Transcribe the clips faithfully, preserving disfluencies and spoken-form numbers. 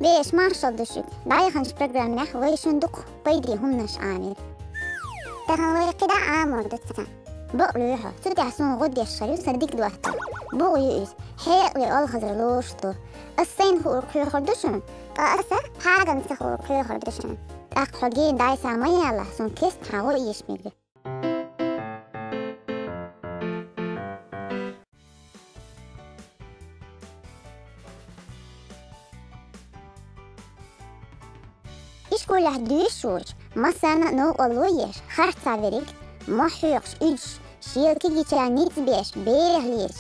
Беш, маршал ду шуьга. ДӀаяханчу программехь вай шуна дукха пайде хӀуманаш Ӏамийра. Тахана вай кхидӀа Ӏамор ду цхьа. Бакъ лоьхьа, цу тӀехь суна гӀо деш хир ю сан дика доттагӀа. БугӀа ю иза, хьекъале олхазар лоруш ду. Ас сайна хуур кхоьхур ду шуна, ткъа аса хьагана ца хуур кхоьхур ду шуна. ТӀаккха хьо гена дӀасса ма ялалахь, суна кестта хьан гӀо эша мегар ю. Ишколехь дуьйш волчу массарна а новкъарло еш, харцахь верриг, мохь хьоькхуш уьдуш, шел кегийчарна ницкъ беш, берех лелаш.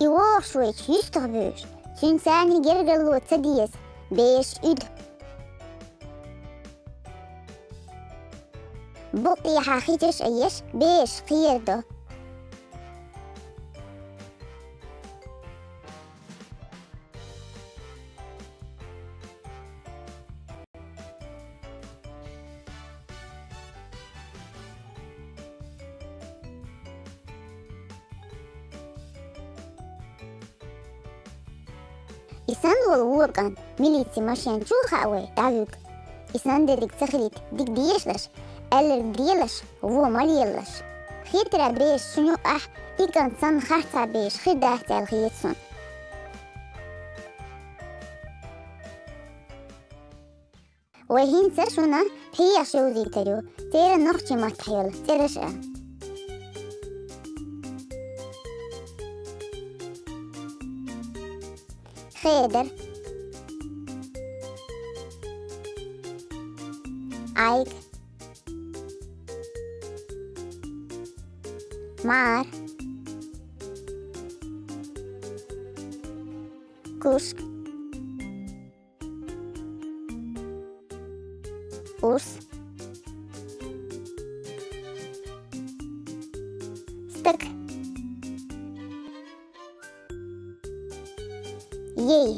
И вогӀуш вайчу юьстах буьйш, цуьнан царна гергарло ца деза, бераш уьду. Букъ тӀехьа хи чаш а еш, бераш кхерадо. И санна волу вон кӀант милицин машен чу а хаьа вай, дӀавуьгу. И санна дерриг ца хилийта, дика дешалаш, аьлларг делаш, вон ма лелалаш. Хетарехь, бераш, шуна юкъахь и кӀант санна харцахь бераш хир дац аьлла хета суна. Вай хӀинца шуна пхьегӀаш йовзийтар ю, церан нохчийн маттахь йолу цӀераш а. Хедар. Ӏайг. Мар. Кушка. Урс. Стаг. Ей.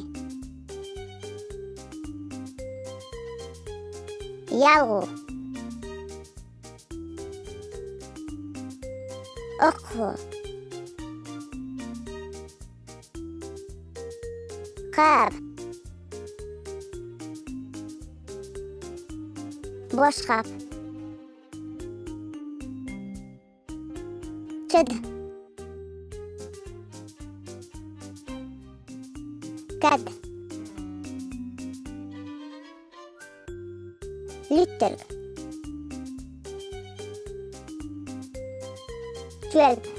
ЯлгӀу. Окхо. Кхаба. Бошхапа. Чада. Кад. Луьттарг. Чоьлба.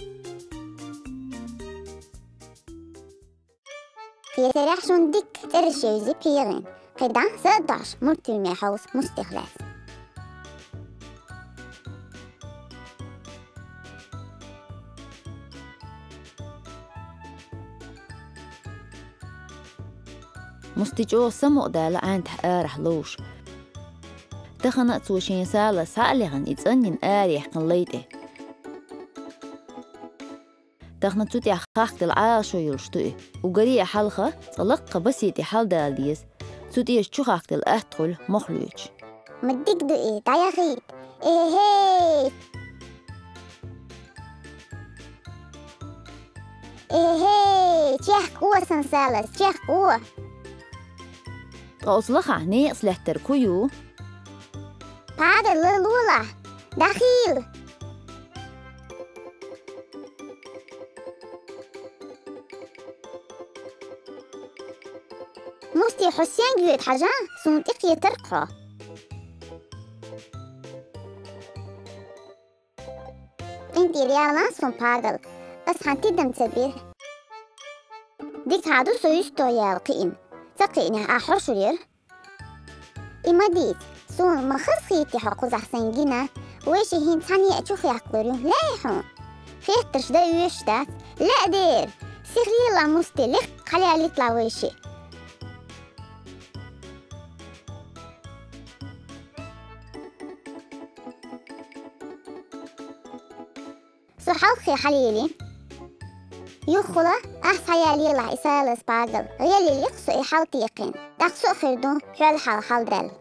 Хетарехь, шуна дикка цӀераш евзира пхьегӀийн. КхидӀа са а дош мультфильме хьовса Мустих лаьцна. Мусти чӀогӀа самукъадала Ӏаьнтах арахь ловш. Тахана а цо шен сала схьа а лехна, и цӀанйина араяьккхина лай тӀе. Тахана цу тӀехь хахкаделла Ӏалашо йолуш ду и. Уггаре а хьалха цкъа лаккха басе тӀе хьаладала деза. Цу тӀера чу хахкаделла атта хуьлу мохлуьйчу. Ма дика ду и, дӀаяхийта! Эхей! Эхей! Чехка осан салаз, чехка о! Ткъа оцу лахахь некъаца лаьттарг хӀун ю? Пагар, ларлолахь, дӀахийла! Мусти, хьо стенга йоьду хьажа, суна тӀекхетарг хьо. КъинтӀера ялан суна, Пагал, ас хьан тидам ца бира. Дика хьан ду со юьсто яла кхиъна. Ца кхиънехь ахь хьошур яра. И ма дийца, суна ма хазахийти хьо кхузахь сайн гина. Вайши хӀинца цхьаьна а чу хехкалур ю, лаьий хьуна? Хеттарш дан оьшуш дац. Лаьа дера! Сихлела, Мусти, лекха хьалаялийтала вайши. Со хьалххе хьалаели. Юххула, ахь схьаялелахь и салаз, Пагал, гӀелъелликх со и хьалтекхина. ТӀаккха со а хир ду хьол хьал хьалдаьлла.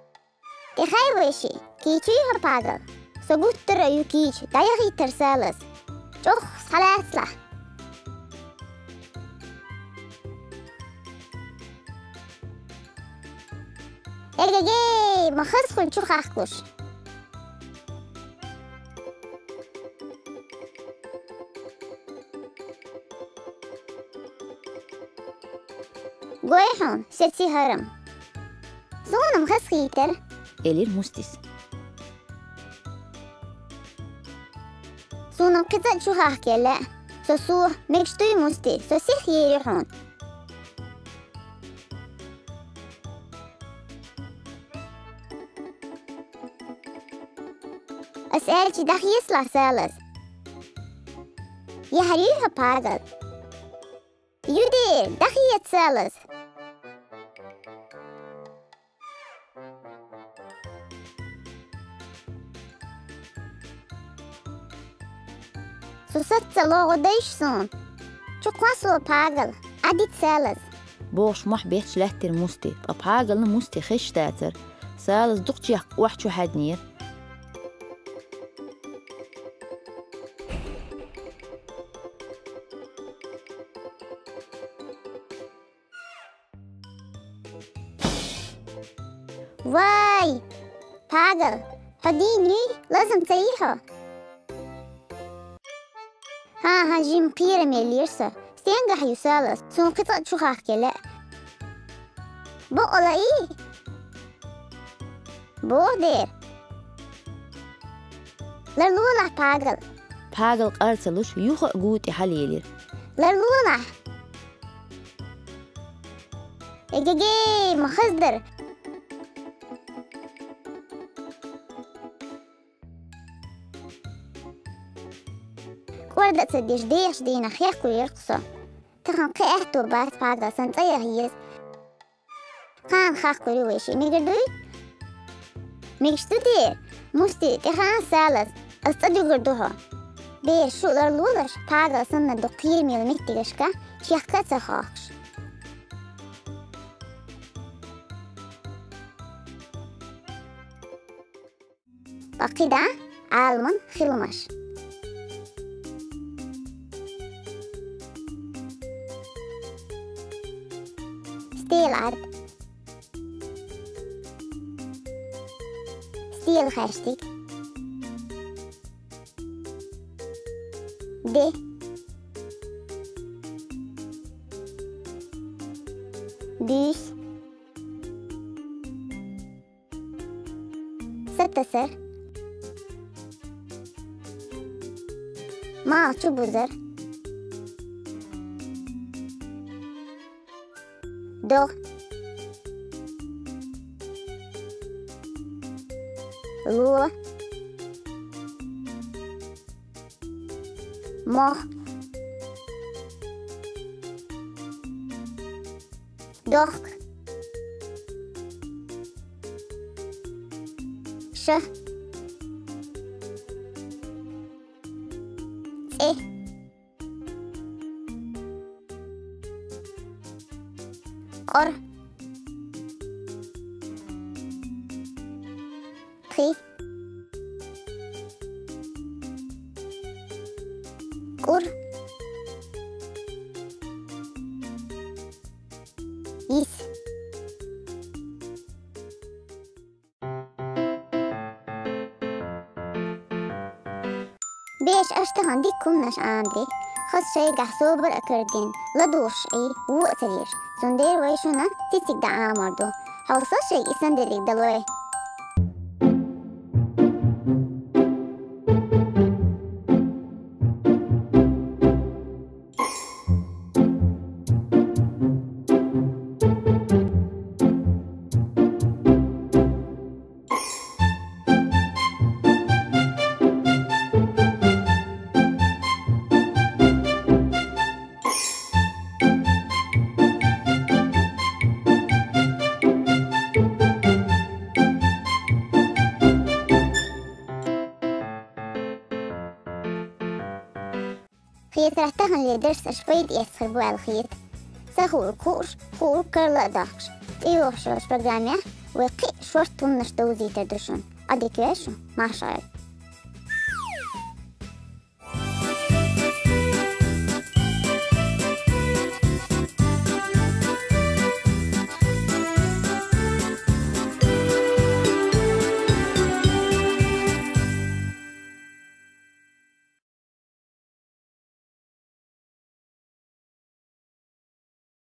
ТӀехьа вайши, кийча ю хьо, Пагал? Со гуттара а ю кийча, дӀаяхийтара салаз. Ох, схьалаьцлахь. Эгегей, ма хаза хуьлу чу хахкалуш. Гой хьуна, сеци хӀарам. Суна-м хазахийтар, элира Мустис. Суна-м кхин цкъа чу хахкаялла. Со сох, мегаш дуй, Мусти, со сиха ер ю хьуна. Ас аьлча дӀахецалахь, Салаз. Яхьар юй хьо, Пагал? Ю дера, дӀахеца, Салаз. Со саца лоӀа дайша суна. Чу кхоссало, Пагал, Ӏадита, Салаз. Бохуш мохь бетташ лаьттира Мусти, ткъа Пагална Мусти хезаш дацара. Салаз дукха чехка охьа чу хьаьднера. Вай! Пагал, хьо дийна юй, лазам ца йий хьо? ХӀан-хӀан, жимма кхераме лира со. Стенгахь ю, Салаз, суна кхин цкъа чу хахкаялла. Бакъ а лаьий? Боху дера. Ларлолахь, Пагал. Пагал къар ца луш, юха а гу тӀе хьалелира. Ларлолахь. Эгегей, ма хаза дара. КӀорда а ца деш, дехачу дийнахь хехкавелира-кх со. Тахана кхин аьтто бац, Пагал, сан цӀа яха еза. Кхана хахкор ю вай шиъ, мегар дуй? Мегаш ду дера, Мусти, тӀе хаьа, Салаз, ас цӀа дуьгур ду хьо. Бераш, шу ларлолаш, Пагал санна дукха кхераме йолу меттигашка чехка а ца хохкуш. Ткъа кхидӀа Ӏаламан хиламаш. Стелан Ӏад. Стелан хаьштиг. Де. Буьйса. Сатасар. Малх чубузар. ДогӀа. Ло. Мох. Дохк. Ша. ЦӀе. Къор. Кхи. КӀур. Йис. Беш, аша тахана дика хӀуманаш Ӏамади, хаза шайгахь собар а карадина, ладугӀуш Ӏий, вон а ца леш, цундела вай шуна цициг дӀаӀамор ду. Хьовсал шайга и санна дерриг далой. Хетарехь, таханлера дарс аша пайда эцна хир бу аьлла хета. Ца хуург хууш, хуург карла а доккхуш, тӀейогӀуш йолчу программехь вай кхин а шорта хӀуманаш довзийтар ду шуна. Ӏадика йойла шу, марша Ӏойла.